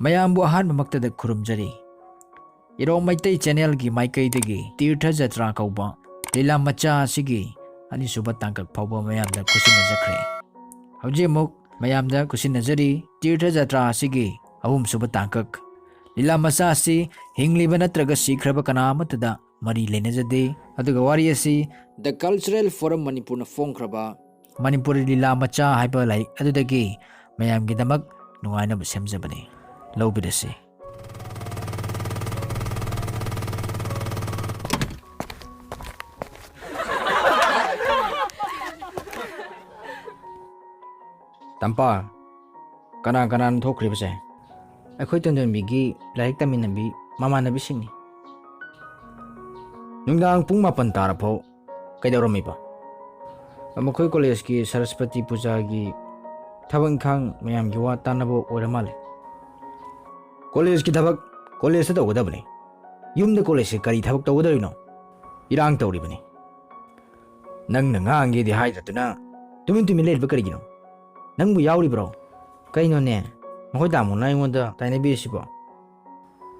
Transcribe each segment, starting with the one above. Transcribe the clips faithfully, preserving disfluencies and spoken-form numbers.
ꯃꯌꯥꯝꯕꯨ ꯑꯍꯥꯟꯕꯃꯛꯇꯗ ꯈꯨꯔꯨꯝꯖꯔꯤ꯫ ꯏꯔꯣꯡ ꯃꯩꯇꯩ ꯆꯦꯅꯦꯜꯒꯤ ꯃꯥꯏꯀꯩꯗꯒꯤ ꯇꯤꯔꯊ ꯖꯇ꯭ꯔꯥ ꯀꯧꯕ ꯂꯤꯂꯥ ꯃꯆꯥ ꯑꯁꯤꯒꯤ ꯑꯅꯤꯁꯨꯕ ꯇꯥꯡꯀꯛ ꯐꯥꯎꯕ ꯃꯌꯥꯝꯗ ꯈꯨꯠꯁꯤꯟꯅꯖꯈ꯭ꯔꯦ꯫ ꯍꯧꯖꯤꯛ ꯑꯃꯨꯛ ꯃꯌꯥꯝꯗ ꯈꯨꯠꯁꯤꯟꯅꯖꯔꯤ ꯇꯤꯔꯊ ꯖꯇ꯭ꯔꯥ ꯑꯁꯤꯒꯤ ꯑꯍꯨꯝꯁꯨꯕ ꯇꯥꯡꯀꯛ꯫ ꯂꯤꯂꯥ ꯃꯆꯥ ꯑꯁꯤ ꯍꯤꯡꯂꯤꯕ ꯅꯠꯇ꯭ꯔꯒ ꯁꯤꯈ꯭ꯔꯕ ꯀꯅꯥ ꯑꯃꯠꯇꯗ ꯃꯔꯤ ꯂꯩꯅꯖꯗꯦ꯫ ꯑꯗꯨꯒ ꯋꯥꯔꯤ ꯑꯁꯤ The Cultural Forum ꯃꯅꯤꯄꯨꯔꯅ ꯐꯣꯡꯈ꯭ꯔꯕ ꯃꯅꯤꯄꯨꯔꯤ ꯂꯤꯂꯥ ꯃꯆꯥ ꯍꯥꯏꯕ ꯂꯥꯏꯔꯤꯛ ꯑꯗꯨꯗꯒꯤ ꯃꯌꯥꯝꯒꯤꯗꯃꯛ ꯅꯨꯡꯉꯥꯏꯅꯕ ꯁꯦꯝꯖꯕꯅꯤ꯫ ꯂꯧꯕꯤꯔꯁꯤ꯫ ꯇꯝꯄꯥꯛ, ꯀꯅꯥ ꯀꯅꯥꯅꯣ ꯊꯣꯛꯈ꯭ꯔꯤꯕꯁꯦ? ꯑꯩꯈꯣꯏ ꯇꯣꯟꯖꯣꯟꯕꯤꯒꯤ ꯂꯥꯏꯔꯤꯛ ꯇꯝꯃꯤꯟꯅꯕꯤ ꯃꯃꯥꯟꯅꯕꯤꯁꯤꯡꯅꯤ꯫ ꯅꯨꯡꯗꯥꯡ ꯄꯨꯡ ꯃꯥꯄꯟ ꯇꯥꯔꯐꯥꯎ ꯀꯩꯗꯧꯔꯝꯃꯤꯕ? ꯃꯈꯣꯏ ꯀꯣꯂꯦꯖꯀꯤ ꯁꯔꯁꯄꯇꯤ ꯄꯨꯖꯥꯒꯤ ꯊꯕꯛ ꯏꯪꯈꯥꯡ ꯃꯌꯥꯝꯒꯤ ꯋꯥ ꯇꯥꯟꯅꯕ ꯑꯣꯏꯔ ꯃꯥꯜꯂꯦ꯫ ꯀꯣꯂꯦꯖꯀꯤ ꯊꯕꯛ ꯀꯣꯂꯦꯖꯇ ꯇꯧꯒꯗꯕꯅꯤ꯫ ꯌꯨꯝꯗ ꯀꯣꯂꯦꯖꯀꯤ ꯀꯔꯤ ꯊꯕꯛ ꯇꯧꯒꯗꯧꯔꯤꯅꯣ? ꯏꯔꯥꯡ ꯇꯧꯔꯤꯕꯅꯤ꯫ ꯅꯪꯅ ꯉꯥꯡꯒꯦꯗꯤ ꯍꯥꯏꯗꯗꯨꯅ ꯇꯨꯃꯤꯟ ꯇꯨꯃꯤꯟ ꯂꯩꯔꯤꯕ ꯀꯔꯤꯒꯤꯅꯣ? ꯅꯪꯕꯨ ꯌꯥꯎꯔꯤꯕ꯭ꯔꯣ? ꯀꯩꯅꯣꯅꯦ, ꯃꯈꯣꯏ ꯇꯥꯃꯣꯅ ꯑꯩꯉꯣꯟꯗ ꯇꯥꯏꯅꯕꯤꯔꯤꯁꯤꯕꯣ?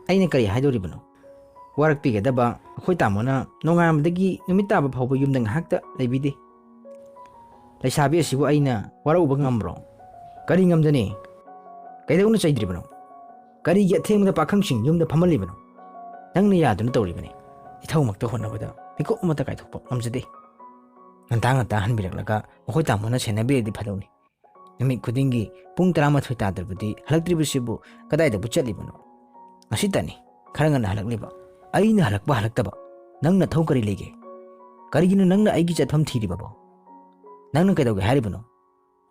ꯑꯩꯅ ꯀꯔꯤ ꯍꯥꯏꯗꯧꯔꯤꯕꯅꯣ? ꯋꯥꯔꯛꯄꯤꯒꯗꯕ ꯑꯩꯈꯣꯏ ꯇꯥꯃꯣꯅ ꯅꯣꯡꯉꯥꯟꯕꯗꯒꯤ ꯅꯨꯃꯤꯠ ꯇꯥꯕ ꯐꯥꯎꯕ ꯌꯨꯝꯗ ꯉꯥꯏꯍꯥꯛꯇ ꯂꯩꯕꯤꯗꯦ꯫ ꯂꯩꯁꯥꯕꯤ ꯑꯁꯤꯕꯨ ꯑꯩꯅ ꯋꯥꯔꯛꯎꯕ ꯉꯝꯕ꯭ꯔꯣ? ꯀꯔꯤ ꯉꯝꯗꯅꯤ? ꯀꯩꯗꯧꯅ ꯆꯩꯗ꯭ꯔꯤꯕꯅꯣ? ꯀꯔꯤꯒꯤ ꯑꯊꯦꯡꯕꯗ ꯄꯥꯈꯪꯁꯤꯡ ꯌꯨꯝꯗ ꯐꯝꯍꯜꯂꯤꯕꯅꯣ? ꯅꯪꯅ ꯌꯥꯗꯨꯅ ꯇꯧꯔꯤꯕꯅꯤ꯫ ꯏꯊꯧꯃꯛꯇ ꯍꯣꯠꯅꯕꯗ ꯃꯤꯀꯨꯞ ꯑꯃꯠꯇ ꯀꯥꯏꯊꯣꯛꯄ ꯉꯝꯖꯗꯦ꯫ ꯉꯟꯇꯥ ꯉꯟꯇꯥ ꯍꯟꯕꯤꯔꯛꯂꯒ ꯃꯈꯣꯏ ꯇꯥꯃꯣꯅ ꯁꯦꯟꯅꯕꯤꯔꯗꯤ ꯐꯗꯧꯅꯤ꯫ ꯅꯨꯃꯤꯠ ꯈꯨꯗꯤꯡꯒꯤ ꯄꯨꯡ ꯇꯔꯥꯃꯥꯊꯣꯏ ꯇꯥꯗ꯭ꯔꯕꯗꯤ ꯍꯜꯂꯛꯇ꯭ꯔꯤꯕꯁꯤꯕꯨ ꯀꯗꯥꯏꯗꯕꯨ ꯆꯠꯂꯤꯕꯅꯣ? ꯉꯁꯤꯇꯅꯤ ꯈꯔ ꯉꯟꯅ ꯍꯜꯂꯛꯂꯤꯕ꯫ ꯑꯩꯅ ꯍꯜꯂꯛꯄ ꯍꯜꯂꯛꯇꯕ, ꯅꯪ ꯅꯊꯧ ꯀꯔꯤ ꯂꯩꯒꯦ? ꯀꯔꯤꯒꯤꯅꯣ ꯅꯪꯅ ꯑꯩꯒꯤ ꯆꯠꯐꯝ ꯊꯤꯔꯤꯕꯕꯣ? ꯅꯪꯅ ꯀꯩꯗꯧꯒꯦ ꯍꯥꯏꯔꯤꯕꯅꯣ?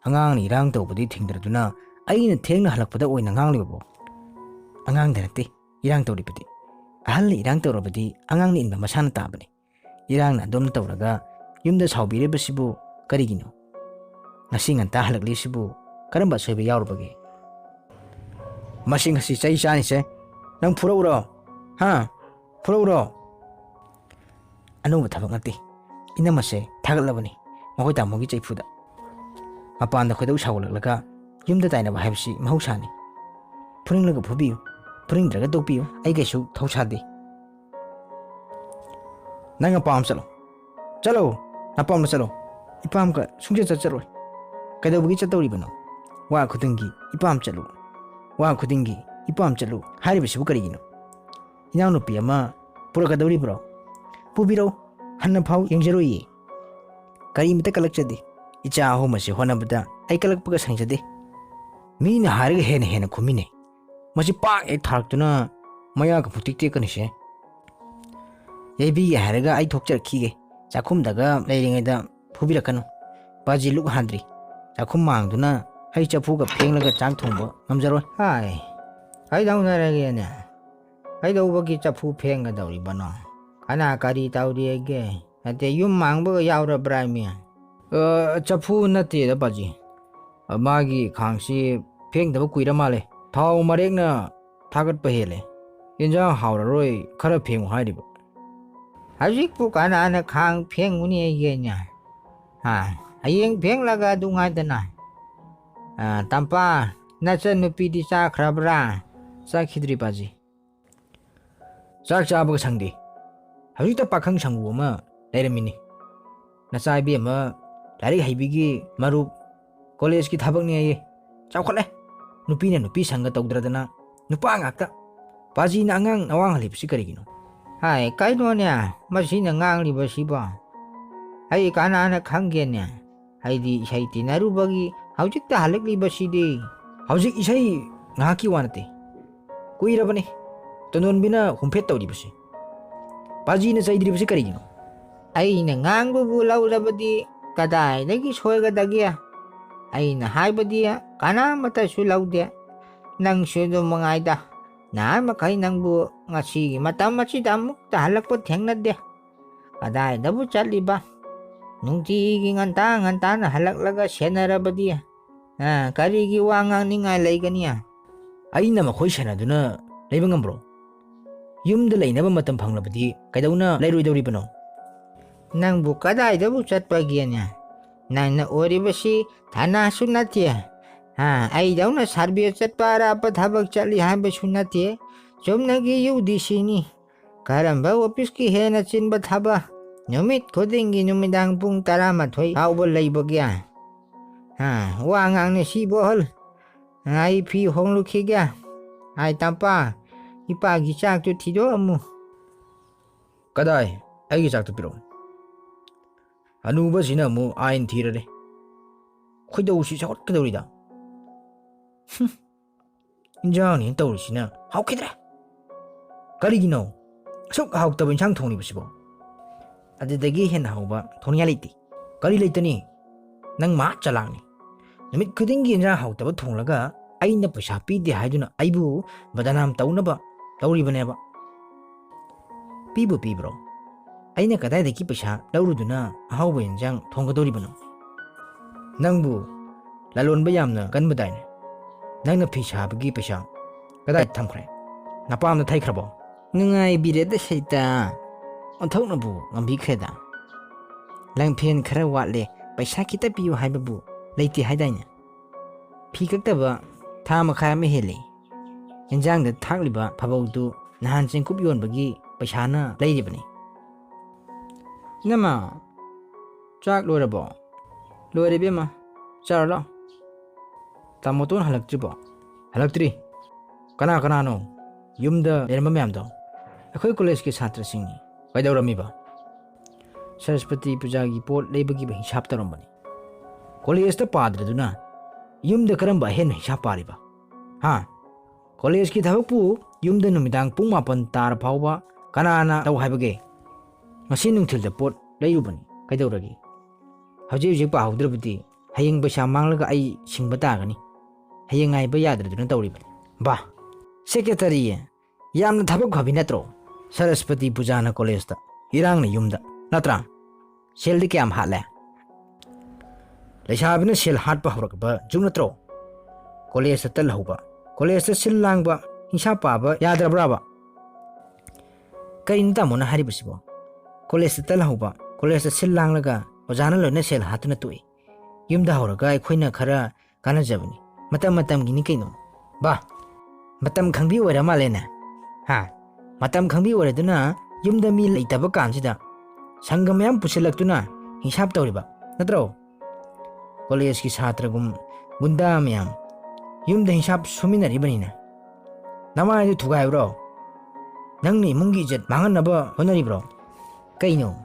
ꯑꯉꯥꯡꯅ ꯏꯔꯥꯡ ꯇꯧꯕꯗꯤ ꯊꯤꯡꯗ꯭ꯔꯗꯨꯅ ꯑꯩꯅ ꯊꯦꯡꯅ ꯍꯜꯂꯛꯄꯗ ꯑꯣꯏꯅ ꯉꯥꯡꯂꯤꯕꯕꯣ? ꯑꯉꯥꯡꯗ ꯅꯠꯇꯦ ꯏꯔꯥꯡ ꯇꯧꯔꯤꯕꯗꯤ꯫ ꯑꯍꯜꯅ ꯏꯔꯥꯡ ꯇꯧꯔꯕꯗꯤ ꯑꯉꯥꯡꯅ ꯏꯟꯕ ꯃꯁꯥꯅ ꯇꯥꯕꯅꯤ꯫ ꯏꯔꯥꯡꯅ ꯑꯗꯨꯝ ꯇꯧꯔꯒ ꯌꯨꯝꯗ ꯁꯥꯎꯕꯤꯔꯤꯕꯁꯤꯕꯨ ꯀꯔꯤꯒꯤꯅꯣ? ꯉꯁꯤ ꯉꯟꯇꯥ ꯍꯜꯂꯛꯂꯤꯁꯤꯕꯨ ꯀꯔꯝꯕ ꯑꯁꯣꯏꯕ ꯌꯥꯎꯔꯨꯕꯒꯦ? ꯃꯁꯤ ꯉꯁꯤ ꯆꯩ ꯆꯥꯅꯤꯁꯦ꯫ ꯅꯪ ꯐꯨꯔꯛꯎꯔꯣ? ꯍꯥ? ꯐꯨꯔꯛꯎꯔꯣ? ꯑꯅꯧꯕ ꯊꯕꯛ ꯅꯠꯇꯦ꯫ ꯏꯅꯝꯃꯁꯦ ꯊꯥꯒꯠꯂꯕꯅꯤ ꯃꯈꯣꯏ ꯇꯥꯃꯣꯒꯤ ꯆꯩꯐꯨꯗ꯫ ꯃꯄꯥꯟꯗ ꯈꯣꯏꯗꯧ ꯁꯥꯎꯒꯠꯂꯛꯂꯒ ꯌꯨꯝꯗ ꯇꯥꯏꯅꯕ ꯍꯥꯏꯕꯁꯤ ꯃꯍꯧꯁꯥꯅꯤ꯫ ꯐꯨꯅꯤꯡꯂꯒ ꯐꯨꯕꯤꯌꯨ, ꯐꯨꯅꯤꯡꯗ꯭ꯔꯒ ꯇꯣꯛꯄꯤꯌꯨ, ꯑꯩ ꯀꯩꯁꯨ ꯊꯧꯁꯥꯗꯦ꯫ ꯅꯪ ꯑꯄꯥꯝ ꯆꯠꯂꯣ, ꯆꯠꯂꯣ, ꯅꯄꯥꯝꯗ ꯆꯠꯂꯣ꯫ ꯏꯄꯥꯝꯒ ꯁꯨꯡꯆꯠ ꯆꯠꯆꯔꯣꯏ꯫ ꯀꯩꯗꯧꯕꯒꯤ ꯆꯠꯇꯧꯔꯤꯕꯅꯣ? ꯋꯥ ꯈꯨꯗꯤꯡꯒꯤ "ꯏꯄꯥꯝ ꯆꯠꯂꯨ, ꯋꯥ ꯈꯨꯗꯤꯡꯒꯤ ꯏꯄꯥꯝ ꯆꯠꯂꯨ" ꯍꯥꯏꯔꯤꯕꯁꯤꯕꯨ ꯀꯔꯤꯒꯤꯅꯣ? ꯏꯅꯥꯎꯅꯨꯄꯤ ꯑꯃ ꯄꯨꯔꯛꯀꯗꯧꯔꯤꯕ꯭ꯔꯣ? ꯄꯨꯕꯤꯔꯛꯎ, ꯍꯟꯅ ꯐꯥꯎ ꯌꯦꯡꯖꯔꯣꯏꯌꯦ꯫ ꯀꯔꯤꯃꯇ ꯀꯜꯂꯛꯆꯗꯦ꯫ ꯏꯆꯥ ꯑꯍꯨꯝ ꯑꯁꯤ ꯍꯣꯠꯅꯕꯗ ꯑꯩ ꯀꯜꯂꯛꯄꯒ ꯁꯪꯖꯗꯦ꯫ ꯃꯤꯅ ꯍꯥꯏꯔꯒ ꯍꯦꯟꯅ ꯍꯦꯟꯅ ꯈꯨꯝꯃꯤꯅꯦ꯫ ꯃꯁꯤ ꯄꯥꯛ ꯍꯦꯛ ꯊꯥꯔꯛꯇꯨꯅ ꯃꯌꯥꯒ ꯐꯨꯇꯤꯛ ꯇꯦꯛꯀꯅꯤꯁꯦ꯫ ꯌꯩꯕꯤꯒꯦ ꯍꯥꯏꯔꯒ ꯑꯩ ꯊꯣꯛꯆꯔꯛꯈꯤꯒꯦ꯫ ꯆꯥꯛꯈꯨꯝꯗꯒ ꯂꯩꯔꯤꯉꯩꯗ ꯐꯨꯕꯤꯔꯛꯀꯅꯨ꯫ ꯄꯥꯖꯤ ꯂꯨꯛ ꯍꯥꯟꯗ꯭ꯔꯤ꯫ ꯆꯥꯛꯈꯨꯝ ꯃꯥꯡꯗꯨꯅ ꯑꯩ ꯆꯐꯨꯒ ꯐꯦꯡꯂꯒ ꯆꯥꯛ ꯊꯣꯡꯕ ꯉꯝꯖꯔꯣꯏ꯫ ꯍꯥꯏ, ꯀꯩꯗꯧꯅꯔꯒꯦꯅꯦ? ꯀꯩꯗꯧꯕꯒꯤ ꯆꯐꯨ ꯐꯦꯡꯒꯗꯧꯔꯤꯕꯅꯣ? ꯀꯅꯥ ꯀꯔꯤ ꯇꯧꯔꯤꯒꯦ? ꯅꯠꯇꯦ, ꯌꯨꯝ ꯃꯥꯡꯕꯒ ꯌꯥꯎꯔꯕ꯭ꯔꯥ ꯃꯤ? ꯑ, ꯆꯐꯨ ꯅꯠꯇꯦꯗ ꯄꯥꯖꯤ꯫ ꯑ, ꯃꯥꯒꯤ ꯈꯥꯡꯁꯤ ꯐꯦꯡꯗꯕ ꯀꯨꯏꯔ ꯃꯥꯜꯂꯦ꯫ ꯊꯥꯎ ꯃꯔꯦꯛꯅ ꯊꯥꯒꯠꯄ ꯍꯦꯜꯂꯦ꯫ ꯌꯦꯟꯖꯥꯡ ꯍꯥꯎꯔꯔꯣꯏ, ꯈꯔ ꯐꯦꯡꯉꯨ ꯍꯥꯏꯔꯤꯕ꯫ ꯍꯧꯖꯤꯛꯄꯨ ꯀꯅꯥꯅ ꯈꯥꯡ ꯐꯦꯡꯉꯨꯅꯤ ꯑꯩꯒꯦꯅꯦ? ꯍꯥ, ꯍꯌꯦꯡ ꯐꯦꯡꯂꯒ ꯑꯗꯨ ꯉꯥꯏꯗꯅ꯫ ꯑ, ꯇꯝꯄꯥ, ꯅꯆꯟ ꯅꯨꯄꯤꯗꯤ ꯆꯥꯈ꯭ꯔꯕ꯭ꯔꯥ? ꯆꯥꯈꯤꯗ꯭ꯔꯤ ꯄꯥꯖꯤ꯫ ꯆꯥꯛ ꯆꯥꯕꯒ ꯁꯪꯗꯦ꯫ ꯍꯧꯖꯤꯛꯇ ꯄꯥꯈꯪ ꯁꯪꯒꯨ ꯑꯃ ꯂꯩꯔꯝꯃꯤꯅꯤ꯫ ꯅꯆꯥ ꯏꯕꯦꯝꯃ ꯂꯥꯏꯔꯤꯛ ꯍꯩꯕꯤꯒꯤ ꯃꯔꯨꯞ, ꯀꯣꯂꯦꯖꯀꯤ ꯊꯕꯛꯅꯦꯌꯦ꯫ ꯆꯥꯎꯈꯠꯂꯦ꯫ ꯅꯨꯄꯤꯅ ꯅꯨꯄꯤ ꯁꯪꯒ ꯇꯧꯗ꯭ꯔꯗꯅ ꯅꯨꯄꯥ ꯉꯥꯛꯇ꯫ ꯄꯥꯖꯤꯅ ꯑꯉꯥꯡ ꯅꯋꯥꯡ ꯍꯜꯂꯤꯕꯁꯤ ꯀꯔꯤꯒꯤꯅꯣ? ꯍꯥꯏ, ꯀꯩꯅꯣꯅꯦ ꯃꯁꯤꯅ ꯉꯥꯡꯂꯤꯕꯁꯤꯕꯣ? ꯑꯩ ꯀꯅꯥꯅ ꯈꯪꯒꯦꯅꯦ? ꯑꯩꯗꯤ ꯏꯁꯩ ꯇꯤꯟꯅꯔꯨꯕꯒꯤ ꯍꯧꯖꯤꯛꯇ ꯍꯜꯂꯛꯂꯤꯕꯁꯤꯗꯤ꯫ ꯍꯧꯖꯤꯛ ꯏꯁꯩ ꯉꯥꯏꯍꯥꯛꯀꯤ ꯋꯥ ꯅꯠꯇꯦ, ꯀꯨꯏꯔꯕꯅꯤ ꯇꯣꯟꯗꯣꯟꯕꯤꯅ ꯍꯨꯝꯐꯦꯠ ꯇꯧꯔꯤꯕꯁꯤ꯫ ꯄꯥꯖꯤꯅ ꯆꯩꯗ꯭ꯔꯤꯕꯁꯤ ꯀꯔꯤꯒꯤꯅꯣ? ꯑꯩꯅ ꯉꯥꯡꯕꯕꯨ ꯂꯧꯔꯕꯗꯤ ꯀꯗꯥꯏꯗꯒꯤ ꯁꯣꯏꯒꯗꯒꯦ? ꯑꯩꯅ ꯍꯥꯏꯕꯗꯤ ꯀꯅꯥꯃꯠꯇꯁꯨ ꯂꯧꯗꯦ꯫ ꯅꯪꯁꯨ ꯑꯗꯨꯝ ꯃꯉꯥꯏꯗ꯫ ꯅꯍꯥꯟ ꯃꯈꯩ ꯅꯪꯕꯨ ꯉꯁꯤꯒꯤ ꯃꯇꯝ ꯑꯁꯤꯗ ꯑꯃꯨꯛꯇ ꯍꯜꯂꯛꯄ ꯊꯦꯡꯅꯗꯦ꯫ ꯀꯗꯥꯏꯗꯕꯨ ꯆꯠꯂꯤꯕ? ꯅꯨꯡꯇꯤꯒꯤ ꯉꯟꯇꯥ ꯉꯟꯇꯥꯅ ꯍꯜꯂꯛꯂꯒ ꯁꯦꯟꯅꯔꯕꯗꯤ, ꯑ, ꯀꯔꯤꯒꯤ ꯋꯥ ꯉꯥꯡꯅꯤꯡꯉꯥꯏ ꯂꯩꯒꯅꯤ? ꯑꯩꯅ ꯃꯈꯣꯏ ꯁꯦꯟꯅꯗꯨꯅ ꯂꯩꯕ ꯉꯝꯕ꯭ꯔꯣ? ꯌꯨꯝꯗ ꯂꯩꯅꯕ ꯃꯇꯝ ꯐꯪꯂꯕꯗꯤ ꯀꯩꯗꯧꯅ ꯂꯩꯔꯣꯏꯗꯧꯔꯤꯕꯅꯣ? ꯅꯪꯕꯨ ꯀꯗꯥꯏꯗꯕꯨ ꯆꯠꯄꯒꯦꯅꯦ? ꯅꯪꯅ ꯑꯣꯏꯔꯤꯕꯁꯤ ꯊꯥꯅꯥꯁꯨ ꯅꯠꯇꯦ, ꯑꯥ, ꯑꯩꯗꯧꯅ ꯁꯥꯔꯚꯦ ꯆꯠꯄ, ꯑꯔꯥꯞꯄ ꯊꯕꯛ ꯆꯠꯂꯤ ꯍꯥꯏꯕꯁꯨ ꯅꯠꯇꯦ꯫ ꯆꯨꯝꯅꯒꯤ ꯌꯨ ꯗꯤ ꯁꯤꯅꯤ꯫ ꯀꯔꯝꯕ ꯑꯣꯐꯤꯁꯀꯤ ꯍꯦꯟꯅ ꯆꯤꯟꯕ ꯊꯕꯛ? ꯅꯨꯃꯤꯠ ꯈꯨꯗꯤꯡꯒꯤ ꯅꯨꯃꯤꯗꯥꯡ ꯄꯨꯡ ꯇꯔꯥꯃꯥꯊꯣꯏ ꯐꯥꯎꯕ ꯂꯩꯕꯒꯦ? ꯑꯥ, ꯋꯥ ꯉꯥꯡꯅ ꯁꯤꯕ ꯑꯣꯍꯜ꯫ ꯑꯩ ꯐꯤ ꯍꯣꯡꯂꯨꯈꯤꯒꯦ꯫ ꯑꯥꯏ ꯇꯝꯄꯥ, ꯏꯄꯥꯒꯤ ꯆꯥꯛꯇꯨ ꯊꯤꯗꯣꯛꯑꯝꯃꯨ꯫ ꯀꯗꯥꯏ? ꯑꯩꯒꯤ ꯆꯥꯛꯇꯨ ꯄꯤꯔꯛꯎ꯫ ꯑꯅꯨꯕꯁꯤꯅ ꯑꯃꯨꯛ ꯑꯥꯏꯟ ꯊꯤꯔꯔꯦ꯫ ꯈꯣꯏꯗꯧꯁꯤ ꯁꯧꯒꯠꯀꯗꯧꯔꯤꯗ꯫ ꯍꯨꯝ, ꯏꯟꯖꯥꯡꯅꯦꯅ ꯇꯧꯔꯤꯁꯤꯅ ꯍꯥꯎꯈꯤꯗ꯭ꯔꯦ꯫ ꯀꯔꯤꯒꯤꯅꯣ ꯑꯁꯨꯛ ꯍꯥꯎꯇꯕ ꯏꯟꯁꯥꯡ ꯊꯣꯡꯂꯤꯕꯁꯤꯕꯣ? ꯑꯗꯨꯗꯒꯤ ꯍꯦꯟꯅ ꯍꯥꯎꯕ ꯊꯣꯡꯅꯤꯡꯉꯥꯏ ꯂꯩꯇꯦ꯫ ꯀꯔꯤ ꯂꯩꯇꯅꯤ? ꯅꯪ ꯃꯍꯥ ꯆꯂꯥꯛꯅꯤ꯫ ꯅꯨꯃꯤꯠ ꯈꯨꯗꯤꯡꯒꯤ ꯏꯟꯖꯥꯡ ꯍꯥꯎꯇꯕ ꯊꯣꯡꯂꯒ ꯑꯩꯅ ꯄꯩꯁꯥ ꯄꯤꯗꯦ ꯍꯥꯏꯗꯨꯅ ꯑꯩꯕꯨ ꯕꯗꯅꯥꯝ ꯇꯧꯅꯕ ꯇꯧꯔꯤꯕꯅꯦꯕ꯫ ꯄꯤꯕꯨ ꯄꯤꯕ꯭ꯔꯣ? ꯑꯩꯅ ꯀꯗꯥꯏꯗꯒꯤ ꯄꯩꯁꯥ ꯂꯧꯔꯨꯗꯨꯅ ꯑꯍꯥꯎꯕ ꯏꯟꯖꯥꯡ ꯊꯣꯡꯒꯗꯧꯔꯤꯕꯅꯣ? ꯅꯪꯕꯨ ꯂꯂꯣꯟꯕ ꯌꯥꯝꯅ ꯀꯟꯕꯗꯥꯏꯅꯦ? ꯅꯪꯅ ꯐꯤ ꯁꯥꯕꯒꯤ ꯄꯩꯁꯥ ꯀꯗꯥꯏ ꯊꯝꯈ꯭ꯔꯦ? ꯅꯄꯥꯝꯗ ꯊꯩꯈ꯭ꯔꯕꯣ? ꯅꯨꯡꯉꯥꯏꯕꯤꯔꯦꯗ ꯁꯩꯇ, ꯑꯣꯟꯊꯣꯛꯅꯕꯨ ꯉꯝꯕꯤꯈ꯭ꯔꯦꯗ꯫ ꯂꯪꯐꯦꯟ ꯈꯔ ꯋꯥꯠꯂꯦ, ꯄꯩꯁꯥ ꯈꯤꯇ ꯄꯤꯌꯨ ꯍꯥꯏꯕꯕꯨ ꯂꯩꯇꯦ ꯍꯥꯏꯗꯥꯏꯅꯦ? ꯐꯤ ꯀꯛꯇꯕ ꯊꯥ ꯃꯈꯥꯏ ꯑꯃ ꯍꯦꯜꯂꯦ꯫ ꯏꯟꯖꯥꯡꯗ ꯊꯥꯛꯂꯤꯕ ꯐꯕꯧꯗꯨ ꯅꯍꯥꯟ ꯆꯦꯡꯀꯨꯞ ꯌꯣꯟꯕꯒꯤ ꯄꯩꯁꯥꯅ ꯂꯩꯔꯤꯕꯅꯤ꯫ ꯏꯅꯝꯃ, ꯆꯥꯛ ꯂꯣꯏꯔꯕꯣ? ꯂꯣꯏꯔꯦ ꯏꯕꯦꯝꯃ, ꯆꯥꯔꯣ ꯂꯥꯛꯑꯣ꯫ ꯇꯥꯃꯣꯇꯣꯟ ꯍꯜꯂꯛꯇ꯭ꯔꯤꯕꯣ? ꯍꯜꯂꯛꯇ꯭ꯔꯤ꯫ ꯀꯅꯥ ꯀꯅꯥꯅꯣ ꯌꯨꯝꯗ ꯂꯩꯔꯝꯕ ꯃꯌꯥꯝꯗꯣ? ꯑꯩꯈꯣꯏ ꯀꯣꯂꯦꯖꯀꯤ ꯁꯥꯇ꯭ꯔꯁꯤꯡꯅꯤ꯫ ꯀꯩꯗꯧꯔꯝꯃꯤꯕ? ꯁꯔꯁꯄꯇꯤ ꯄꯨꯖꯥꯒꯤ ꯄꯣꯠ ꯂꯩꯕꯒꯤ ꯍꯤꯁꯥꯞ ꯇꯧꯔꯝꯕꯅꯤ꯫ ꯀꯣꯂꯦꯖꯇ ꯄꯥꯗ꯭ꯔꯗꯨꯅ ꯌꯨꯝꯗ ꯀꯔꯝꯕ ꯑꯍꯦꯟꯕ ꯍꯤꯁꯥꯞ ꯄꯥꯔꯤꯕ? ꯍꯥ? ꯀꯣꯂꯦꯖꯀꯤ ꯊꯕꯛꯄꯨ ꯌꯨꯝꯗ ꯅꯨꯃꯤꯗꯥꯡ ꯄꯨꯡ ꯃꯥꯄꯟ ꯇꯥꯔ ꯐꯥꯎꯕ ꯀꯅꯥꯅ ꯇꯧ ꯍꯥꯏꯕꯒꯦ? ꯉꯁꯤ ꯅꯨꯡꯊꯤꯜꯗ ꯄꯣꯠ ꯂꯩꯔꯨꯕꯅꯤ꯫ ꯀꯩꯗꯧꯔꯒꯦ? ꯍꯧꯖꯤꯛ ꯍꯧꯖꯤꯛ ꯄꯥꯍꯧꯗ꯭ꯔꯕꯗꯤ ꯍꯌꯦꯡ ꯄꯩꯁꯥ ꯃꯥꯡꯂꯒ ꯑꯩ ꯁꯤꯡꯕ ꯇꯥꯒꯅꯤ꯫ ꯍꯌꯦꯡ ꯉꯥꯏꯕ ꯌꯥꯗ꯭ꯔꯗꯨꯅ ꯇꯧꯔꯤꯕꯅꯤ꯫ ꯕꯥ, ꯁꯦꯀ꯭ꯔꯦꯇꯔꯤ, ꯌꯥꯝꯅ ꯊꯕꯛ ꯐꯕꯤ ꯅꯠꯇ꯭ꯔꯣ? ꯁꯔꯁꯄꯇꯤ ꯄꯨꯖꯥꯅ ꯀꯣꯂꯦꯖꯇ, ꯏꯔꯥꯡꯅ ꯌꯨꯝꯗ, ꯅꯠꯇ꯭ꯔꯥ? ꯁꯦꯜꯗꯤ ꯀꯌꯥꯝ ꯍꯥꯠꯂꯦ? ꯂꯩꯁꯥꯕꯤꯅ ꯁꯦꯜ ꯍꯥꯠꯄ ꯍꯧꯔꯛꯄ ꯖꯨꯛ ꯅꯠꯇ꯭ꯔꯣ? ꯀꯣꯂꯦꯖꯇ ꯇꯜꯍꯧꯕ, ꯀꯣꯂꯦꯖꯇ ꯁꯤꯜ ꯂꯥꯡꯕ, ꯍꯤꯡꯁꯥ ꯄꯥꯕ ꯌꯥꯗ꯭ꯔꯕ꯭ꯔꯥꯕ? ꯀꯔꯤꯅꯣ ꯇꯥꯃꯣꯅ ꯍꯥꯏꯔꯤꯕꯁꯤꯕꯣ? ꯀꯣꯂꯦꯖꯇ ꯇꯜꯍꯧꯕ, ꯀꯣꯂꯦꯖꯇ ꯁꯤꯜ ꯂꯥꯡꯂꯒ ꯑꯣꯖꯥꯅ ꯂꯣꯏꯅ ꯁꯦꯜ ꯍꯥꯠꯇꯨꯅ ꯇꯣꯛꯏ꯫ ꯌꯨꯝꯗ ꯍꯧꯔꯒ ꯑꯩꯈꯣꯏꯅ ꯈꯔ ꯀꯥꯟꯅꯖꯕꯅꯤ꯫ ꯃꯇꯝ ꯃꯇꯝꯒꯤꯅꯤ ꯀꯩꯅꯣ꯫ ꯕꯥ, ꯃꯇꯝ ꯈꯪꯕꯤ ꯑꯣꯏꯔ ꯃꯥꯜꯂꯦꯅꯦ꯫ ꯍꯥ? ꯃꯇꯝ ꯈꯪꯕꯤ ꯑꯣꯏꯔꯗꯨꯅ ꯌꯨꯝꯗ ꯃꯤ ꯂꯩꯇꯕ ꯀꯥꯟꯁꯤꯗ ꯁꯪꯒ ꯃꯌꯥꯝ ꯄꯨꯁꯤꯜꯂꯛꯇꯨꯅ ꯍꯤꯡꯁꯥꯞ ꯇꯧꯔꯤꯕ ꯅꯠꯇ꯭ꯔꯣ? ꯀꯣꯂꯦꯖꯀꯤ ꯁꯥꯇ꯭ꯔꯒꯨꯝ ꯒꯨꯟꯗꯥ ꯃꯌꯥꯝ ꯌꯨꯝꯗ ꯍꯤꯡꯁꯥꯞ ꯁꯨꯃꯤꯟꯅꯔꯤꯕꯅꯤꯅꯦ꯫ ꯅꯃꯥꯏꯗꯨ ꯊꯨꯒꯥꯏꯕ꯭ꯔꯣ? ꯅꯪꯅ ꯏꯃꯨꯡꯒꯤ ꯏꯖꯠ ꯃꯥꯡꯍꯟꯅꯕ ꯍꯣꯠꯅꯔꯤꯕ꯭ꯔꯣ? ꯀꯩꯅꯣ?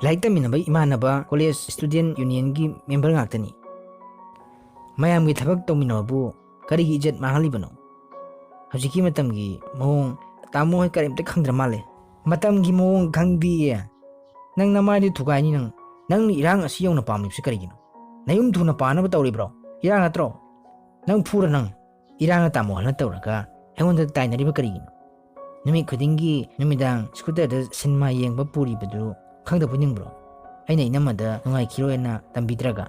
ꯂꯥꯏꯔꯤꯛ ꯇꯝꯃꯤꯟꯅꯕ ꯏꯃꯥꯟꯅꯕ ꯀꯣꯂꯦꯖ ꯁ꯭ꯇꯨꯗꯦꯟ ꯌꯨꯅꯤꯌꯟꯒꯤ ꯃꯦꯝꯕꯔ ꯉꯥꯛꯇꯅꯤ꯫ ꯃꯌꯥꯝꯒꯤ ꯊꯕꯛ ꯇꯧꯃꯤꯟꯅꯕꯕꯨ ꯀꯔꯤꯒꯤ ꯏꯖꯠ ꯃꯥꯡꯍꯜꯂꯤꯕꯅꯣ? ꯍꯧꯖꯤꯛꯀꯤ ꯃꯇꯝꯒꯤ ꯃꯑꯣꯡ ꯇꯥꯃꯣ ꯍꯣꯏ ꯀꯔꯤꯝꯇ ꯈꯪꯗ꯭ꯔ ꯃꯥꯜꯂꯦ꯫ ꯃꯇꯝꯒꯤ ꯃꯑꯣꯡ ꯈꯪꯗꯤꯌꯦ꯫ ꯅꯪ ꯅꯃꯥꯏꯗꯨ ꯊꯨꯒꯥꯏꯅꯤ ꯅꯪ꯫ ꯅꯪꯅ ꯏꯔꯥꯡ ꯑꯁꯤ ꯌꯧꯅ ꯄꯥꯝꯂꯤꯕꯁꯤ ꯀꯔꯤꯒꯤꯅꯣ? ꯅꯌꯨꯝ ꯊꯨꯅ ꯄꯥꯟꯅꯕ ꯇꯧꯔꯤꯕ꯭ꯔꯣ? ꯏꯔꯥꯡ ꯅꯠꯇ꯭ꯔꯣ? ꯅꯪ ꯐꯨꯔ ꯅꯪ ꯏꯔꯥꯡꯅ ꯇꯥꯃꯣ ꯍꯜꯅ ꯇꯧꯔꯒ ꯑꯩꯉꯣꯟꯗ ꯇꯥꯏꯅꯔꯤꯕ ꯀꯔꯤꯒꯤꯅꯣ? ꯅꯨꯃꯤꯠ ꯈꯨꯗꯤꯡꯒꯤ ꯅꯨꯃꯤꯗꯥꯡ ꯁ꯭ꯀꯨꯇꯔꯗ ꯁꯤꯅꯦꯃꯥ ꯌꯦꯡꯕ ꯄꯨꯔꯤꯕꯗꯨ ꯈꯪꯗꯕ ꯅꯤꯡꯕ꯭ꯔꯣ? ꯑꯩꯅ ꯏꯅꯝꯃꯗ ꯅꯨꯡꯉꯥꯏꯈꯤꯔꯣꯏꯅ ꯇꯝꯕꯤꯗ꯭ꯔꯒ꯫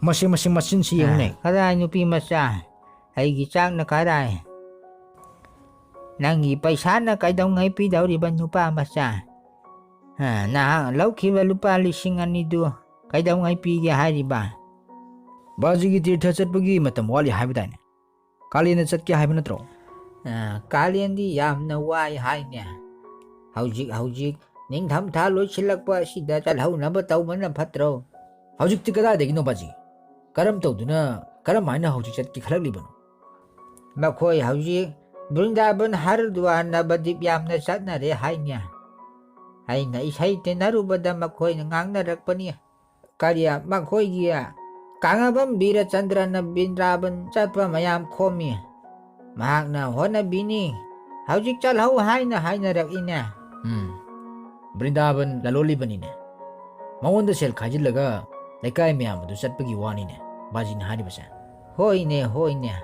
ꯃꯁꯤ, ꯃꯁꯤ, ꯃꯆꯤꯟꯁꯤ ꯌꯦꯡꯉꯨꯅꯦ꯫ ꯑ, ꯀꯗꯥꯏ ꯅꯨꯄꯤ ꯃꯆꯥ? ꯑꯩꯒꯤ ꯆꯥꯛꯅ ꯀꯗꯥꯏ? ꯅꯪꯒꯤ ꯄꯩꯁꯥꯅ ꯀꯩꯗꯧꯉꯩ ꯄꯤꯗꯧꯔꯤꯕ ꯅꯨꯄꯥ ꯃꯆꯥ? ꯑ, ꯅꯍꯥꯛ ꯂꯧꯈꯤꯕ ꯂꯨꯄꯥ ꯂꯤꯁꯤꯡ ꯑꯅꯤꯗꯨ ꯀꯩꯗꯧꯉꯩ ꯄꯤꯒꯦ ꯍꯥꯏꯔꯤꯕ? ꯕꯥꯖꯤꯒꯤ ꯇꯤꯔꯊ ꯆꯠꯄꯒꯤ ꯃꯇꯝ ꯋꯥꯠꯂꯤ ꯍꯥꯏꯕꯗꯥꯏꯅꯦ? ꯀꯥꯂꯦꯟꯗ ꯆꯠꯀꯦ ꯍꯥꯏꯕ ꯅꯠꯇ꯭ꯔꯣ? ꯑ, ꯀꯥꯂꯦꯟꯗꯤ ꯌꯥꯝꯅ ꯋꯥꯏ ꯍꯥꯏꯅꯦ꯫ ꯍꯧꯖꯤꯛ, ꯍꯧꯖꯤꯛ ꯅꯤꯡꯊꯝꯊꯥ ꯂꯣꯏꯁꯤꯜꯂꯛꯄ ꯑꯁꯤꯗ ꯆꯠꯍꯧꯅꯕ ꯇꯧꯕꯅ ꯐꯠꯇ꯭ꯔꯣ? ꯍꯧꯖꯤꯛꯇꯤ ꯀꯗꯥꯏꯗꯒꯤꯅꯣ ꯕꯥꯖꯤ? ꯀꯔꯝ ꯇꯧꯗꯨꯅ, ꯀꯔꯝ ꯍꯥꯏꯅ ꯍꯧꯖꯤꯛ ꯆꯠꯀꯦ ꯈꯜꯂꯛꯂꯤꯕꯅꯣ? ꯃꯈꯣꯏ ꯍꯧꯖꯤꯛ ꯕ꯭ꯔꯤꯟꯗꯥꯕꯟ, ꯍꯔꯗ꯭ꯋꯥꯔ, ꯅꯕꯗꯤꯞ ꯌꯥꯝꯅ ꯆꯠꯅꯔꯦ ꯍꯥꯏꯅꯦ꯫ ꯑꯩꯅ ꯏꯁꯩ ꯇꯦꯟꯅꯔꯨꯕꯗ ꯃꯈꯣꯏꯅ ꯉꯥꯡꯅꯔꯛꯄꯅꯤ꯫ ꯀꯔꯤ, ꯃꯈꯣꯏꯒꯤ ꯀꯥꯡꯉꯕꯝ ꯕꯤꯔꯆꯟꯗ꯭ꯔꯅ ꯕ꯭ꯔꯤꯟꯗꯥꯕꯟ ꯆꯠꯄ ꯃꯌꯥꯝ ꯈꯣꯝꯃꯤ꯫ ꯃꯍꯥꯛꯅ ꯍꯣꯠꯅꯕꯤꯅꯤ꯫ ꯍꯧꯖꯤꯛ ꯆꯠꯍꯧ ꯍꯥꯏꯅ ꯍꯥꯏꯅꯔꯛꯏꯅꯦ꯫ ꯎꯝ, ꯕ꯭ꯔꯤꯟꯗꯥꯕꯟ ꯂꯂꯣꯜꯂꯤꯕꯅꯤꯅꯦ꯫ ꯃꯉꯣꯟꯗ ꯁꯦꯜ ꯈꯥꯏꯖꯤꯜꯂꯒ ꯂꯩꯀꯥꯏ ꯃꯌꯥꯝ ꯑꯗꯨ ꯆꯠꯄꯒꯤ ꯋꯥꯅꯤꯅꯦ ꯕꯥꯖꯤꯅ ꯍꯥꯏꯔꯤꯕꯁꯦ꯫ ꯍꯣꯏꯅꯦ, ꯍꯣꯏꯅꯦ꯫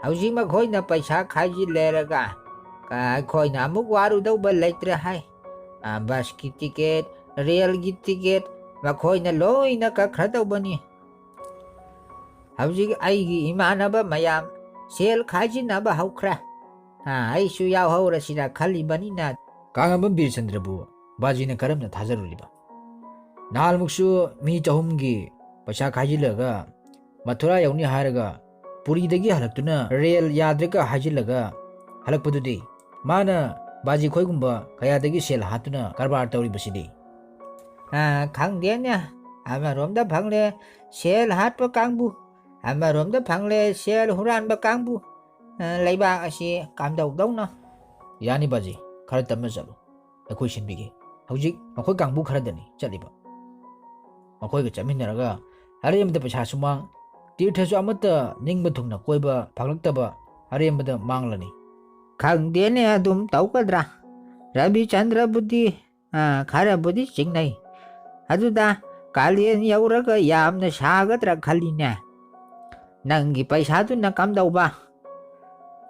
ꯍꯧꯖꯤꯛ ꯃꯈꯣꯏꯅ ꯄꯩꯁꯥ ꯈꯥꯏꯖꯤꯜꯂꯦꯔꯒ ꯀ-, ꯑꯩꯈꯣꯏꯅ ꯑꯃꯨꯛ ꯋꯥꯔꯨꯗꯧꯕ ꯂꯩꯇ꯭ꯔꯦ ꯍꯥꯏ꯫ ꯑ, ꯕꯁꯀꯤ ꯇꯤꯀꯦꯠ, ꯔꯦꯜꯒꯤ ꯇꯤꯀꯦꯠ ꯃꯈꯣꯏꯅ ꯂꯣꯏꯅ ꯀꯛꯈ꯭ꯔꯗꯧꯕꯅꯤ꯫ ꯍꯧꯖꯤꯛ ꯑꯩꯒꯤ ꯏꯃꯥꯟꯅꯕ ꯃꯌꯥꯝ ꯁꯦꯜ ꯈꯥꯏꯖꯤꯟꯅꯕ ꯍꯧꯈ꯭ꯔꯦ꯫ ꯑ, ꯑꯩꯁꯨ ꯌꯥꯎꯍꯧꯔꯁꯤꯔ ꯈꯜꯂꯤꯕꯅꯤꯅ꯫ ꯀꯥꯡꯉꯕꯝ ꯕꯤꯔꯆꯟꯗ꯭ꯔꯕꯨ ꯕꯥꯖꯤꯅ ꯀꯔꯝꯅ ꯊꯥꯖꯔꯨꯔꯤꯕ? ꯅꯍꯥꯟꯃꯨꯛꯁꯨ ꯃꯤ ꯆꯍꯨꯝꯒꯤ ꯄꯩꯁꯥ ꯈꯥꯏꯖꯤꯜꯂꯒ ꯃꯊꯨꯔꯥ ꯌꯧꯅꯤ ꯍꯥꯏꯔꯒ ꯄꯨꯔꯤꯗꯒꯤ ꯍꯜꯂꯛꯇꯨꯅ ꯔꯦꯜ ꯌꯥꯗ꯭ꯔꯦꯒ ꯍꯥꯏꯖꯤꯜꯂꯒ ꯍꯜꯂꯛꯄꯗꯨꯗꯤ? ꯃꯥꯅ ꯕꯥꯖꯤ ꯈꯣꯏꯒꯨꯝꯕ ꯀꯌꯥꯗꯒꯤ ꯁꯦꯜ ꯍꯥꯠꯇꯨꯅ ꯀꯔꯕꯥꯔ ꯇꯧꯔꯤꯕꯁꯤꯗꯤ? ꯑ, ꯈꯪꯗꯦꯅꯦ꯫ ꯑꯃꯔꯣꯝꯗ ꯐꯪꯂꯦ ꯁꯦꯜ ꯍꯥꯠꯄ ꯀꯥꯡꯕꯨ, ꯑꯃꯔꯣꯝꯗ ꯐꯪꯂꯦ ꯁꯦꯜ ꯍꯨꯔꯥꯟꯕ ꯀꯥꯡꯕꯨ꯫ ꯑ, ꯂꯩꯕꯥꯛ ꯑꯁꯤ ꯀꯝꯗꯧꯗꯧꯅꯣ? ꯌꯥꯅꯤ ꯕꯥꯖꯤ, ꯈꯔ ꯇꯞꯅ ꯆꯠꯂꯨ, ꯑꯩꯈꯣꯏ ꯁꯤꯟꯕꯤꯒꯦ꯫ ꯍꯧꯖꯤꯛ ꯃꯈꯣꯏ ꯀꯥꯡꯕꯨ ꯈꯔꯗꯅꯤ ꯆꯠꯂꯤꯕ꯫ ꯃꯈꯣꯏꯒ ꯆꯠꯃꯤꯟꯅꯔꯒ ꯑꯔꯦꯝꯕꯗ ꯄꯩꯁꯥꯁꯨ ꯃꯥꯡ, ꯇꯤꯔꯊꯁꯨ ꯑꯃꯠꯇ ꯅꯤꯡꯕ ꯊꯨꯡꯅ ꯀꯣꯏꯕ ꯐꯪꯂꯛꯇꯕ ꯑꯔꯦꯝꯕꯗ ꯃꯥꯡꯂꯅꯤ꯫ ꯈꯪꯗꯦꯅꯦ, ꯑꯗꯨꯝ ꯇꯧꯒꯗ꯭ꯔꯥ? ꯔꯕꯤꯆꯟꯗ꯭ꯔꯕꯨꯗꯤ, ꯑ, ꯈꯔꯕꯨꯗꯤ ꯆꯤꯡꯅꯩ꯫ ꯑꯗꯨꯗ ꯀꯥꯂꯦꯟ ꯌꯧꯔꯒ ꯌꯥꯝꯅ ꯁꯥꯒꯗ꯭ꯔꯥ ꯈꯜꯂꯤꯅꯦ꯫ ꯅꯪꯒꯤ ꯄꯩꯁꯥꯗꯨꯅ ꯀꯝꯗꯧꯕ?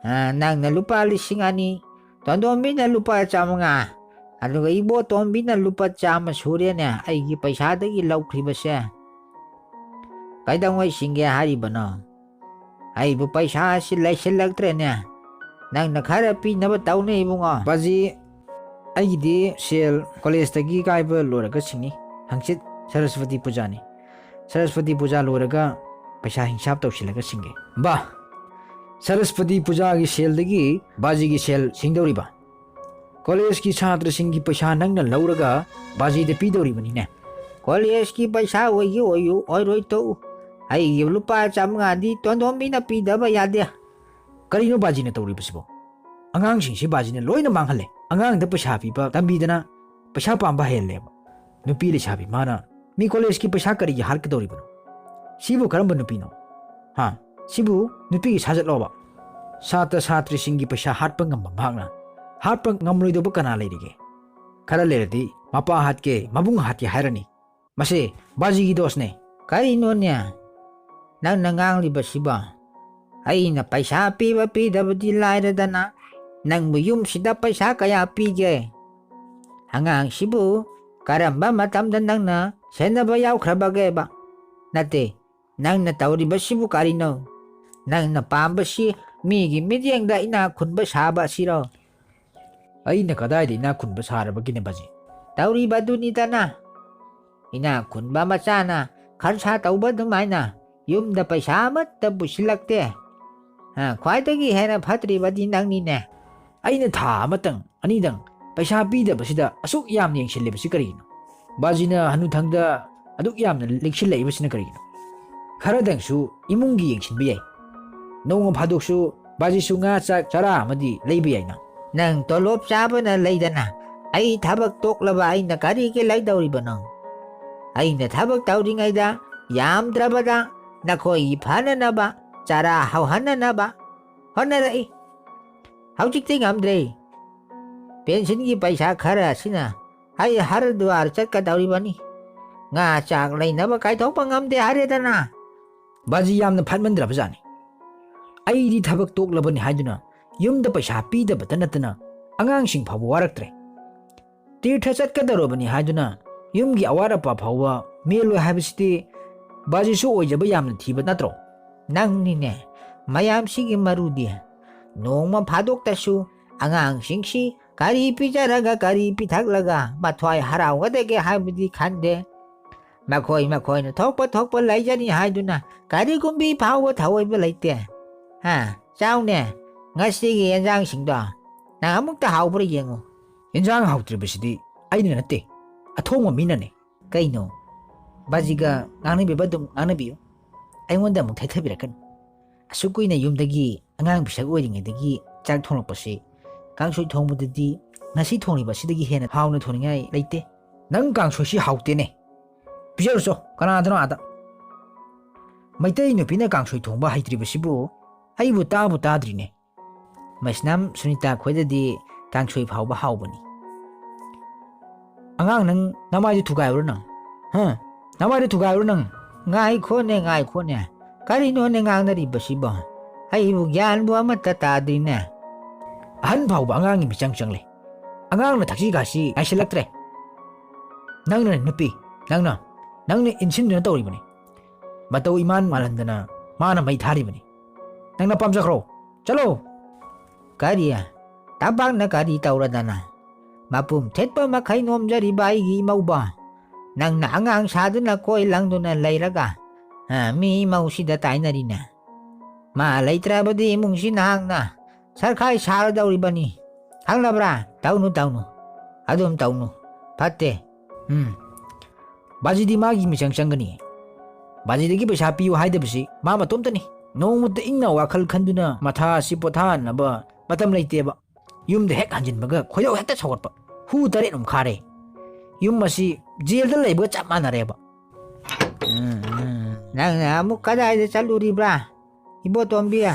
ꯑ, ꯅꯪꯅ ꯂꯨꯄꯥ ꯂꯤꯁꯤꯡ ꯑꯅꯤ, ꯇꯣꯟꯗꯣꯝꯕꯤꯅ ꯂꯨꯄꯥ ꯆꯥꯃꯉꯥ, ꯑꯗꯨꯒ ꯏꯕꯣꯇꯣꯝꯕꯤꯅ ꯂꯨꯄꯥ ꯆꯥꯝꯃ ꯁꯨꯔꯦꯅꯦ ꯑꯩꯒꯤ ꯄꯩꯁꯥꯗꯒꯤ ꯂꯧꯈ꯭ꯔꯤꯕꯁꯦ꯫ ꯀꯩꯗꯧꯉꯩ ꯁꯤꯡꯒꯦ ꯍꯥꯏꯔꯤꯕꯅꯣ? ꯑꯩꯕꯨ ꯄꯩꯁꯥ ꯑꯁꯤ ꯂꯩꯁꯤꯜꯂꯛꯇ꯭ꯔꯦꯅꯦ꯫ ꯅꯪꯅ ꯈꯔ ꯄꯤꯅꯕ ꯇꯧꯅꯦ ꯏꯕꯨꯡꯉꯣ꯫ ꯕꯥꯖꯤ, ꯑꯩꯒꯤꯗꯤ ꯁꯦꯜ ꯀꯣꯂꯦꯖꯇꯒꯤ ꯀꯥꯏꯕ ꯂꯣꯏꯔꯒ ꯁꯤꯡꯅꯤ꯫ ꯍꯪꯆꯤꯠ ꯁꯔꯁꯋꯇꯤ ꯄꯨꯖꯥꯅꯤ꯫ ꯁꯔꯁꯋꯇꯤ ꯄꯨꯖꯥ ꯂꯣꯏꯔꯒ ꯄꯩꯁꯥ ꯍꯤꯡꯁꯥꯞ ꯇꯧꯁꯤꯜꯂꯒ ꯁꯤꯡꯒꯦ꯫ ꯕꯥ, ꯁꯔꯁꯋꯇꯤ ꯄꯨꯖꯥꯒꯤ ꯁꯦꯜꯗꯒꯤ ꯕꯥꯖꯤꯒꯤ ꯁꯦꯜ ꯁꯤꯡꯗꯧꯔꯤꯕ? ꯀꯣꯂꯦꯖꯀꯤ ꯁꯥꯇ꯭ꯔꯁꯤꯡꯒꯤ ꯄꯩꯁꯥ ꯅꯪꯅ ꯂꯧꯔꯒ ꯕꯥꯖꯤꯗ ꯄꯤꯗꯧꯔꯤꯕꯅꯤꯅꯦ꯫ ꯀꯣꯂꯦꯖꯀꯤ ꯄꯩꯁꯥ ꯑꯣꯏꯒꯦ ꯑꯣꯏꯌꯨ ꯑꯣꯏꯔꯣꯏ ꯇꯣꯛꯎ, ꯑꯩꯒꯤ ꯂꯨꯄꯥ ꯆꯥꯃꯉꯥꯗꯤ ꯇꯣꯟꯗꯣꯝꯕꯤꯅ ꯄꯤꯗꯕ ꯌꯥꯗꯦ꯫ ꯀꯔꯤꯅꯣ ꯕꯥꯖꯤꯅ ꯇꯧꯔꯤꯕꯁꯤꯕꯣ? ꯑꯉꯥꯡꯁꯤꯡꯁꯤ ꯕꯥꯖꯤꯅ ꯂꯣꯏꯅ ꯃꯥꯡꯍꯜꯂꯦ꯫ ꯑꯉꯥꯡꯗ ꯄꯩꯁꯥ ꯄꯤꯕ ꯇꯝꯕꯤꯗꯅ ꯄꯩꯁꯥ ꯄꯥꯝꯕ ꯍꯩꯍꯜꯂꯦꯕ꯫ ꯅꯨꯄꯤ ꯂꯩꯁꯥꯕꯤ ꯃꯥꯅ ꯃꯤ ꯀꯣꯂꯦꯖꯀꯤ ꯄꯩꯁꯥ ꯀꯔꯤꯒꯤ ꯍꯥꯠꯀꯗꯧꯔꯤꯕꯅꯣ? ꯁꯤꯕꯨ ꯀꯔꯝꯕ ꯅꯨꯄꯤꯅꯣ? ꯍꯥ? ꯁꯤꯕꯨ ꯅꯨꯄꯤꯒꯤ ꯁꯥꯖꯠꯂꯣꯕ? ꯁꯥꯇ꯭ꯔ ꯁꯥꯇ꯭ꯔꯤꯁꯤꯡꯒꯤ ꯄꯩꯁꯥ ꯍꯥꯠꯄ ꯉꯝꯕ ꯃꯍꯥꯛꯅ ꯍꯥꯠꯄ ꯉꯝꯂꯣꯏꯗꯧꯕ ꯀꯅꯥ ꯂꯩꯔꯤꯒꯦ? ꯈꯔ ꯂꯩꯔꯗꯤ ꯃꯄꯥ ꯍꯥꯠꯀꯦ, ꯃꯕꯨꯡ ꯍꯥꯠꯀꯦ ꯍꯥꯏꯔꯅꯤ꯫ ꯃꯁꯤ ꯕꯥꯖꯤꯒꯤ ꯗꯣꯁꯅꯦ꯫ ꯀꯔꯤꯅꯣꯅꯦ ꯅꯪꯅ ꯉꯥꯡꯂꯤꯕꯁꯤꯕꯣ? ꯑꯩꯅ ꯄꯩꯁꯥ ꯄꯤꯕ ꯄꯤꯗꯕꯗꯤ ꯂꯥꯏꯔꯗꯅ, ꯅꯪꯕꯨ ꯌꯨꯝꯁꯤꯗ ꯄꯩꯁꯥ ꯀꯌꯥ ꯄꯤꯒꯦ? ꯑꯉꯥꯡꯁꯤꯕꯨ ꯀꯔꯝꯕ ꯃꯇꯝꯗ ꯅꯪꯅ ꯁꯦꯟꯅꯕ ꯌꯥꯎꯈ꯭ꯔꯕꯒꯦꯕ? ꯅꯠꯇꯦ, ꯅꯪꯅ ꯇꯧꯔꯤꯕꯁꯤꯕꯨ ꯀꯔꯤꯅꯣ? ꯅꯪꯅ ꯄꯥꯝꯕꯁꯤ ꯃꯤꯒꯤ ꯃꯤꯠꯌꯦꯡꯗ ꯏꯅꯥꯛ ꯈꯨꯟꯕ ꯁꯥꯕ ꯑꯁꯤꯔꯣ? ꯑꯩꯅ ꯀꯗꯥꯏꯗ ꯏꯅꯥꯛ ꯈꯨꯟꯕ ꯁꯥꯔꯕꯒꯤꯅꯦ ꯕꯥꯖꯤ? ꯇꯧꯔꯤꯕꯗꯨꯅꯤꯗꯅ꯫ ꯏꯅꯥꯛ ꯈꯨꯟꯕ ꯃꯆꯥꯅ ꯈꯔꯁꯥ ꯇꯧꯕ ꯑꯗꯨꯃꯥꯏꯅ ꯌꯨꯝꯗ ꯄꯩꯁꯥ ꯑꯃꯠꯇ ꯄꯨꯁꯤꯜꯂꯛꯇꯦ꯫ ꯑ, ꯈ꯭ꯋꯥꯏꯗꯒꯤ ꯍꯦꯟꯅ ꯐꯠꯇ꯭ꯔꯤꯕꯗꯤ ꯅꯪꯅꯤꯅꯦ꯫ ꯑꯩꯅ ꯊꯥ ꯑꯃꯇꯪ, ꯑꯅꯤꯗꯪ ꯄꯩꯁꯥ ꯄꯤꯗꯕꯁꯤꯗ ꯑꯁꯨꯛ ꯌꯥꯝꯅ ꯌꯦꯡꯁꯤꯜꯂꯤꯕꯁꯤ ꯀꯔꯤꯒꯤꯅꯣ? ꯕꯥꯖꯤꯅ ꯍꯅꯨꯊꯪꯗ ꯑꯗꯨꯛ ꯌꯥꯝꯅ ꯂꯤꯛꯁꯤꯜꯂꯛꯏꯕꯁꯤꯅ ꯀꯔꯤꯒꯤꯅꯣ? ꯈꯔꯗꯪꯁꯨ ꯏꯃꯨꯡꯒꯤ ꯌꯦꯡꯁꯤꯟꯕ ꯌꯥꯏ꯫ ꯅꯣꯡꯃ ꯐꯥꯗꯣꯛꯁꯨ ꯕꯥꯖꯤꯁꯨ ꯉꯥ ꯆꯥꯛ ꯆꯔꯥ ꯑꯃꯗꯤ ꯂꯩꯕ ꯌꯥꯏꯅ꯫ ꯅꯪ ꯇꯣꯂꯣꯞ ꯆꯥꯕꯅ ꯂꯩꯗꯅ, ꯑꯩ ꯊꯕꯛ ꯇꯣꯛꯂꯕ ꯑꯩꯅ ꯀꯔꯤꯒꯤ ꯂꯩꯗꯧꯔꯤꯕꯅꯣ? ꯑꯩꯅ ꯊꯕꯛ ꯇꯧꯔꯤꯉꯩꯗ ꯌꯥꯝꯗ꯭ꯔꯕꯗ ꯅꯈꯣꯏꯒꯤ ꯐꯅꯅꯕ, ꯆꯔꯥ ꯍꯧꯍꯟꯅꯅꯕ ꯍꯣꯠꯅꯔꯛꯏ꯫ ꯍꯧꯖꯤꯛꯇꯤ ꯉꯝꯗ꯭ꯔꯦ꯫ ꯄꯦꯟꯁꯤꯟꯒꯤ ꯄꯩꯁꯥ ꯈꯔ ꯑꯁꯤꯅ ꯑꯩ ꯍꯔꯗ꯭ꯋꯥꯔ ꯆꯠꯀꯗꯧꯔꯤꯕꯅꯤ꯫ ꯉꯥ ꯆꯥꯛ ꯂꯩꯅꯕ ꯀꯥꯏꯊꯣꯛꯄ ꯉꯝꯗꯦ ꯍꯥꯏꯔꯦꯗꯅ꯫ ꯕꯥꯖꯤ ꯌꯥꯝꯅ ꯐꯠꯃꯟꯗ꯭ꯔꯕꯖꯥꯠꯅꯤ꯫ ꯑꯩꯗꯤ ꯊꯕꯛ ꯇꯣꯛꯂꯕꯅꯤ ꯍꯥꯏꯗꯨꯅ ꯌꯨꯝꯗ ꯄꯩꯁꯥ ꯄꯤꯗꯕꯇ ꯅꯠꯇꯅ ꯑꯉꯥꯡꯁꯤꯡ ꯐꯥꯎꯕ ꯋꯥꯔꯛꯇ꯭ꯔꯦ꯫ ꯇꯤꯔꯊ ꯆꯠꯀꯗꯧꯔꯕꯅꯤ ꯍꯥꯏꯗꯨꯅ ꯌꯨꯝꯒꯤ ꯑꯋꯥꯠ ꯑꯄꯥ ꯐꯥꯎꯕ ꯃꯦꯜꯂꯣꯏ ꯍꯥꯏꯕꯁꯤꯗꯤ ꯕꯥꯖꯤꯁꯨ ꯑꯣꯏꯖꯕ ꯌꯥꯝꯅ ꯊꯤꯕ ꯅꯠꯇ꯭ꯔꯣ? ꯅꯪꯅꯤꯅꯦ ꯃꯌꯥꯝꯁꯤꯒꯤ ꯃꯔꯨꯗꯤ꯫ ꯅꯣꯡꯃ ꯐꯥꯗꯣꯛꯇꯁꯨ ꯑꯉꯥꯡꯁꯤꯡꯁꯤ ꯀꯔꯤ ꯄꯤꯖꯔꯒ ꯀꯔꯤ ꯄꯤꯊꯛꯂꯒ ꯃꯊ꯭ꯋꯥꯏ ꯍꯔꯥꯎꯒꯗꯒꯦ ꯍꯥꯏꯕꯗꯤ ꯈꯟꯗꯦ꯫ ꯃꯈꯣꯏ ꯃꯈꯣꯏꯅ ꯊꯣꯛꯄ ꯊꯣꯛꯄ ꯂꯩꯖꯅꯤ ꯍꯥꯏꯗꯨꯅ ꯀꯔꯤꯒꯨꯝꯕꯤ ꯐꯥꯎꯕ ꯊꯑꯣꯏꯕ ꯂꯩꯇꯦ꯫ ꯍꯥ, ꯆꯥꯎꯅꯦ, ꯉꯁꯤꯒꯤ ꯌꯦꯟꯖꯥꯡꯁꯤꯡꯗꯣ ꯅꯪ ꯑꯃꯨꯛꯇ ꯍꯥꯎꯕ꯭ꯔꯥ ꯌꯦꯡꯉꯨ꯫ ꯌꯦꯟꯖꯥꯡ ꯍꯥꯎꯇ꯭ꯔꯤꯕꯁꯤꯗꯤ ꯑꯩꯅ ꯅꯠꯇꯦ, ꯑꯊꯣꯡꯕ ꯃꯤꯅꯅꯦ꯫ ꯀꯩꯅꯣ? ꯕꯥꯖꯤꯒ ꯉꯥꯡꯅꯕꯤꯕ ꯑꯗꯨꯝ ꯉꯥꯡꯅꯕꯤꯌꯨ꯫ ꯑꯩꯉꯣꯟꯗ ꯑꯃꯨꯛ ꯊꯩꯊꯕꯤꯔꯛꯀꯅꯨ꯫ ꯑꯁꯨꯛ ꯀꯨꯏꯅ ꯌꯨꯝꯗꯒꯤ ꯑꯉꯥꯡ ꯄꯤꯁꯛ ꯑꯣꯏꯔꯤꯉꯩꯗꯒꯤ ꯆꯥꯛ ꯊꯣꯡꯂꯛꯄꯁꯤ, ꯀꯥꯡꯁꯣꯏ ꯊꯣꯡꯕꯗꯗꯤ ꯉꯁꯤ ꯊꯣꯡꯂꯤꯕ ꯑꯁꯤꯗꯒꯤ ꯍꯦꯟꯅ ꯍꯥꯎꯅ ꯊꯣꯡꯅꯤꯡꯉꯥꯏ ꯂꯩꯇꯦ꯫ ꯅꯪ ꯀꯥꯡꯁꯣꯏꯁꯤ ꯍꯥꯎꯇꯦꯅꯦ꯫ ꯄꯤꯖꯔꯨꯆꯣ, ꯀꯅꯥꯗꯅꯣ ꯑꯥꯗ꯫ ꯃꯩꯇꯩ ꯅꯨꯄꯤꯅ ꯀꯥꯡꯁꯣꯏ ꯊꯣꯡꯕ ꯍꯩꯇ꯭ꯔꯤꯕꯁꯤꯕꯨ ꯑꯩꯕꯨ ꯇꯥꯕꯨ ꯇꯥꯗ꯭ꯔꯤꯅꯦ꯫ ꯃꯩꯁꯅꯥꯝ ꯁꯨꯅꯤꯇꯥ ꯈꯣꯏꯗꯗꯤ ꯀꯥꯡꯁꯣꯏ ꯐꯥꯎꯕ ꯍꯥꯎꯕꯅꯤ꯫ ꯑꯉꯥꯡ ꯅꯪ ꯅꯃꯥꯏꯗꯨ ꯊꯨꯒꯥꯏꯔꯨꯔ ꯅꯪ꯫ ꯍꯥ? ꯅꯃꯥꯏꯗꯨ ꯊꯨꯒꯥꯏꯔꯨꯔ ꯅꯪ꯫ ꯉꯥꯏꯈꯣꯅꯦ, ꯉꯥꯏꯈꯣꯅꯦ꯫ ꯀꯔꯤꯅꯣꯅꯦ ꯉꯥꯡꯅꯔꯤꯕꯁꯤꯕꯣ? ꯑꯩꯕꯨ ꯒ꯭ꯌꯥꯟꯕꯨ ꯑꯃꯠꯇ ꯇꯥꯗ꯭ꯔꯤꯅꯦ꯫ ꯑꯍꯟ ꯐꯥꯎꯕ ꯑꯉꯥꯡꯒꯤ ꯃꯤꯆꯪ ꯆꯪꯂꯦ꯫ ꯑꯉꯥꯡꯅ ꯊꯛꯁꯤ ꯈꯥꯁꯤ ꯉꯥꯏꯁꯤꯜꯂꯛꯇ꯭ꯔꯦ꯫ ꯅꯪꯅ ꯅꯨꯄꯤ, ꯅꯪꯅ, ꯅꯪꯅ ꯏꯟꯁꯤꯟꯗꯨꯅ ꯇꯧꯔꯤꯕꯅꯤ꯫ ꯃꯇꯧ ꯏꯃꯥꯟ ꯃꯥꯜꯍꯟꯗꯅ ꯃꯥꯅ ꯃꯩ ꯊꯥꯔꯤꯕꯅꯤ꯫ ꯅꯪꯅ ꯄꯥꯝꯖꯈ꯭ꯔꯣ꯫ ꯆꯠꯂꯣ꯫ ꯀꯔꯤ? ꯇꯝꯄꯥꯛꯅ ꯀꯔꯤ ꯇꯧꯔꯗꯅ? ꯃꯄꯨꯝ ꯊꯦꯠꯄ ꯃꯈꯩ ꯅꯣꯝꯖꯔꯤꯕ ꯑꯩꯒꯤ ꯏꯃꯧꯕ꯫ ꯅꯪꯅ ꯑꯉꯥꯡ ꯁꯥꯗꯨꯅ ꯀꯣꯏ ꯂꯪꯗꯨꯅ ꯂꯩꯔꯒ ꯑ, ꯃꯤ ꯃꯧꯁꯤꯗ ꯇꯥꯏꯅꯔꯤꯅꯦ꯫ ꯃꯥ ꯂꯩꯇ꯭ꯔꯕꯗꯤ ꯏꯃꯨꯡꯁꯤ ꯅꯍꯥꯛꯅ ꯁꯔꯈꯥꯏ ꯁꯥꯔꯗꯧꯔꯤꯕꯅꯤ꯫ ꯈꯪꯂꯕ꯭ꯔꯥ? ꯇꯧꯅꯨ, ꯇꯧꯅꯨ꯫ ꯑꯗꯨꯝ ꯇꯧꯅꯨ꯫ ꯐꯠꯇꯦ꯫ ꯎꯝ꯫ ꯕꯥꯖꯤꯗꯤ ꯃꯥꯒꯤ ꯃꯤꯆꯪ ꯆꯪꯒꯅꯤ꯫ ꯕꯥꯖꯤꯗꯒꯤ ꯄꯩꯁꯥ ꯄꯤꯌꯨ ꯍꯥꯏꯗꯕꯁꯤ ꯃꯥ ꯃꯇꯣꯝꯇꯅꯤ꯫ ꯅꯣꯡꯃꯇ ꯏꯪꯅ ꯋꯥꯈꯜ ꯈꯟꯗꯨꯅ ꯃꯊꯥ ꯑꯁꯤ ꯄꯣꯊꯥꯅꯕ ꯃꯇꯝ ꯂꯩꯇꯦꯕ꯫ ꯌꯨꯝꯗ ꯍꯦꯛ ꯍꯟꯖꯤꯟꯕꯒ ꯈꯣꯏꯗꯧ ꯍꯦꯛꯇ ꯁꯧꯒꯠꯄ꯫ ꯍꯨ ꯇꯔꯦꯠ ꯑꯃꯨꯛ ꯈꯥꯔꯦ꯫ ꯌꯨꯝ ꯑꯁꯤ ꯖꯦꯜꯗ ꯂꯩꯕꯒ ꯆꯞ ꯃꯥꯟꯅꯔꯦꯕ꯫ ꯎꯝ, ꯎꯝ꯫ ꯅꯪꯅ ꯑꯃꯨꯛ ꯀꯗꯥꯏꯗ ꯆꯠꯂꯨꯔꯤꯕ꯭ꯔꯥ, ꯏꯕꯣꯇꯣꯝꯕꯤ?